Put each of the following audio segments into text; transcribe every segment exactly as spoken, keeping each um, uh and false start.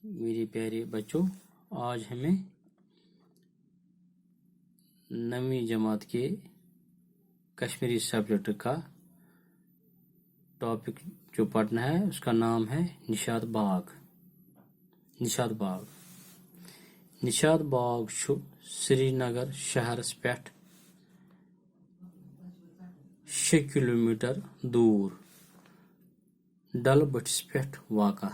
मेरे प्यारे बच्चों, आज हमें नवीं जमात के कश्मीरी सब्जेक्ट का टॉपिक जो पढ़ना है, उसका नाम है निशात बाग। निशात बाग निशात बाग چھُ سرینگر شہرس پٮ۪ٹھ شےٚ کلوٗمیٹر دوٗر ڈل بٔٹھِس پٮ۪ٹھ واقع۔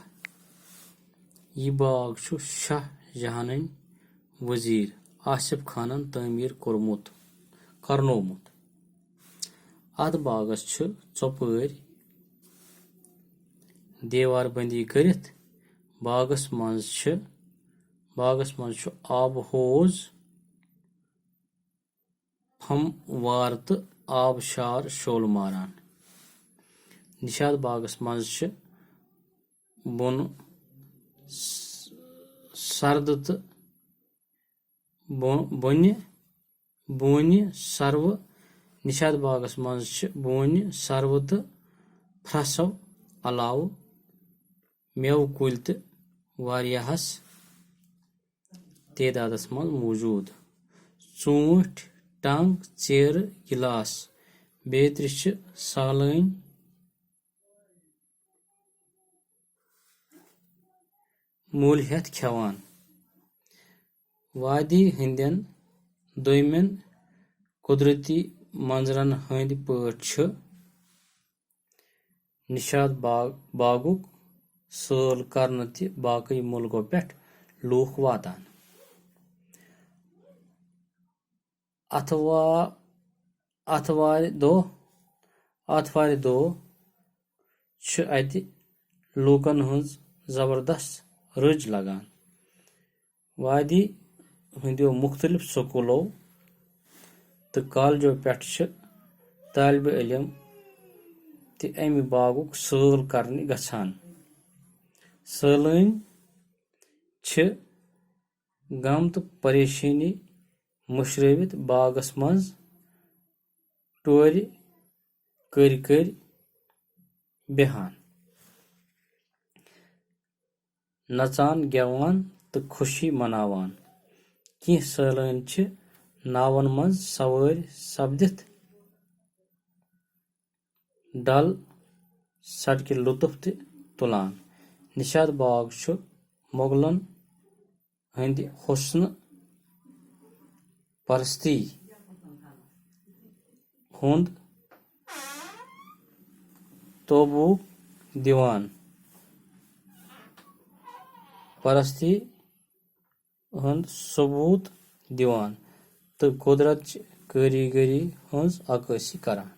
یہِ باغ چھُ شاہ جہانٕنۍ وزیر آصف خانن تعمیٖر کوٚرمُت کرنومُت۔ اتھ باغس چھِ ژۄپٲرۍ دیوار بندی کٔرِتھ۔ باغس منٛز چھِ باغس منٛز چھُ آبہٕ حوض، پھموار تہٕ آبشار شولہٕ ماران۔ نشاط باغس منٛز چھِ بۄنہٕ س-، سردٕ تہٕ بۄ-، بۄنہِ، بونہِ سروٕ۔ نشاط باغس منٛز چھِ بونہِ سروٕ تہٕ پھرٛسو علاوٕ مٮ۪وٕ کُلۍ تہِ واریاہس تعدادس منٛز موجود۔ ژوٗنٛٹھۍ، ٹنگ، ژیرٕ، گلاس بیترِ چھِ سالٲنۍ مٔلۍ ہٮ۪تھ کھٮ۪وان۔ وادی ہٕنٛدٮ۪ن دوٚیمٮ۪ن قۄدرٔتی منظرن ہٕنٛدۍ پٲٹھۍ چھِ نشاط باغ، باغُک سٲل کرنہٕ تہِ باقٕے مُلکو پٮ۪ٹھ لوٗکھ واتان۔ اتھوا-، اتھوارِ دۄہ، اتھوارِ دۄہ چھِ اتہِ لوٗکن ہٕنٛز زبردست رٔج لگان۔ وادی ہٕنٛدیو مُختٔلِف سکوٗلو تہٕ کالجو پٮ۪ٹھ چھِ طٲلبہِ علم تہِ امہِ باغُک سٲل کرنہِ گژھان۔ سٲلٲنۍ چھِ غم تہٕ پریشٲنی مٔشرٲوِتھ باغس منٛز ٹورِ کٔرۍ کٔرۍ بیہان، نژان گٮ۪وان تہٕ خوشی مناوان۔ کینٛہہ سٲلٲنۍ چھِ ناون منٛز سوٲرۍ سپدِتھ ڈل سڑکہِ لطف تہِ تُلان۔ نشاط باغ چھُ مغلن ہٕنٛدِ حسن پرستی ہُنٛد ثبوت دِوان، پرستی ہُنٛد ثبوت دِوان تہٕ قۄدرتچہِ کٲریٖگری ہٕنٛز عکٲسی کران۔